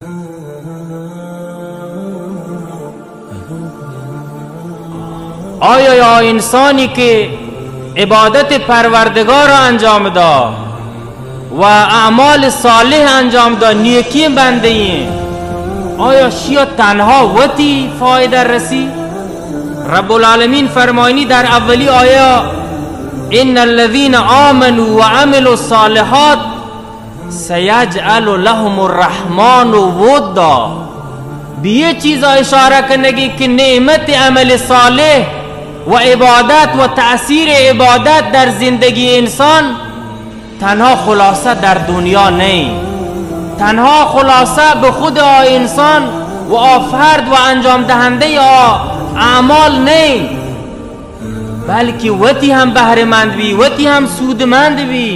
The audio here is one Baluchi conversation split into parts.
آیا یا انسانی کہ عبادت پروردگار انجام دا و اعمال صالح انجام دا، نیکی بندے ایں، آیا شیا تنہا وتی فائدہ رسی؟ رب العالمین فرمائنی در اولی آیہ: ان الذين آمنوا وعملوا الصالحات سيجعل لهم الرحمن ودا. بہ اے چیزا اشارہ کنگی کہ نعمت عمل صالح و عبادت و تأثیر عبادت در زندگی انسان تنہا خلاصہ در دنیا نئیں، تنہا خلاصہ بہ خود آ انسان و آ فرد و انجام دہندہ آ اعمال نئیں، بلکہ وتی ہم بہرہ مند بی، وتی ہم سودمند بی،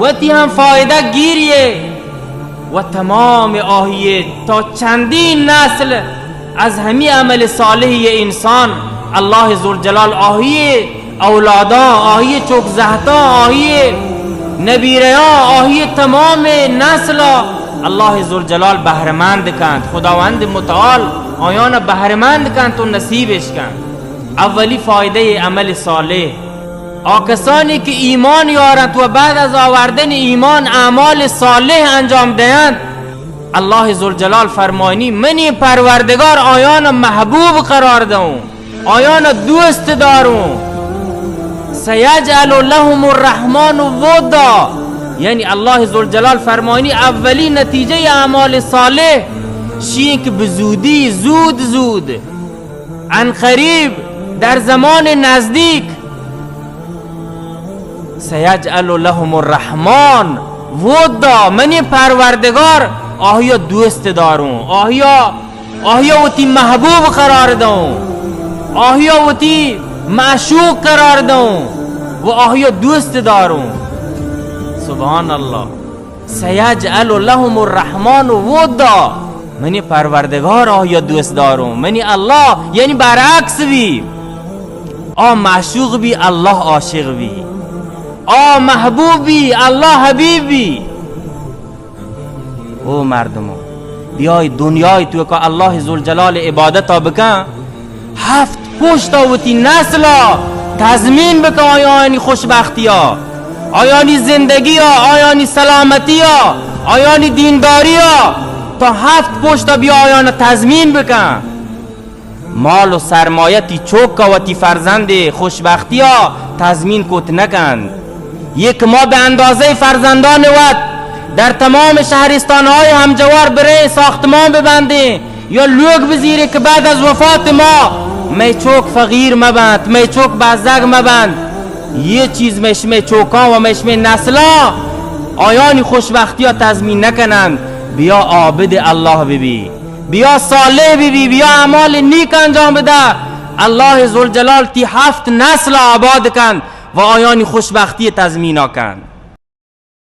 وتی ہم فائدہ گیری و تمام آہی تا چندین نسل از ہمی عمل صالح انسان، اللہ ذوالجلال آہی اولاداں، آہی چوک زہتاں، آہی نبیریاں، آہی تمام نسلا اللہ ذوالجلال بہرہ مند کنت. خداوند متعال آیانا بہرہ مند کنت و نصیبش کنت. اولی فائدہ عمل صالح. آ کسانی کہ ایمان یارنت و بعد از آوردن ایمان اعمال صالح انجام دینت، اللہ ذوالجلال فرمائنی: منی پروردگار آیان محبوب قرار دوں، آیان دوست داروں. سیجعل لهم الرحمن ودا. یعنی اللہ ذوالجلال فرمائنی اولی نتیجہ اعمال صالح شی کہ بزودی، زود زود، عن قریب، در زمان نزدیک، سیجعل لهم الرحمن ودا، منی پروردگار آہیا دوست داروں، آہیا، آہیا وتی محبوب قرار دوں، آہیا وتی معشوق قرار دوں و آہیا دوست داروں. سبحان اللہ. سیجعل لهم الرحمن ودا. منی پروردگار آہیا دوست داروں. منی اللہ، یعنی برعکس بی. آ معشوق بی، اللہ عاشق بی. آ محبوب بی، اللہ حبیب بی. او مردمو، بیای دنیای توکا اللہ ذوالجلال عبادتا بکن، ہفت پشتا وتی نسلا تضمین بکن آیانی خوشبختیا، آیانی زندگیا، آیانی سلامتیا، آیانی دینداریا، تا ہفت پشتا بیا آیانا تضمین بکن. مال و سرمایہ تی چوکا وتی فرزند خوشبختیا تضمین کت نکند. یک ما بہ اندازہ فرزندان وت در تمام شہرستان‌ہای ہمجوار بریں ساختمان ببندیں یا لوگ بزیریں کہ بعد از وفات ما مئے چوک فقیر مبنت، مئے چوک بزگ مبنت. یہ چیز مئے شمئے چوکاں و مئے شمئے نسلاں آیانی خوشبختیا تضمین نکنند. بیا عابد اللہ ببی، بیا صالح ببی، بیا اعمال نیک انجام بدہ. اللہ ذوالجلال تی ہفت نسلا آباد کند و آیانی خوشبختی تضمینا کند.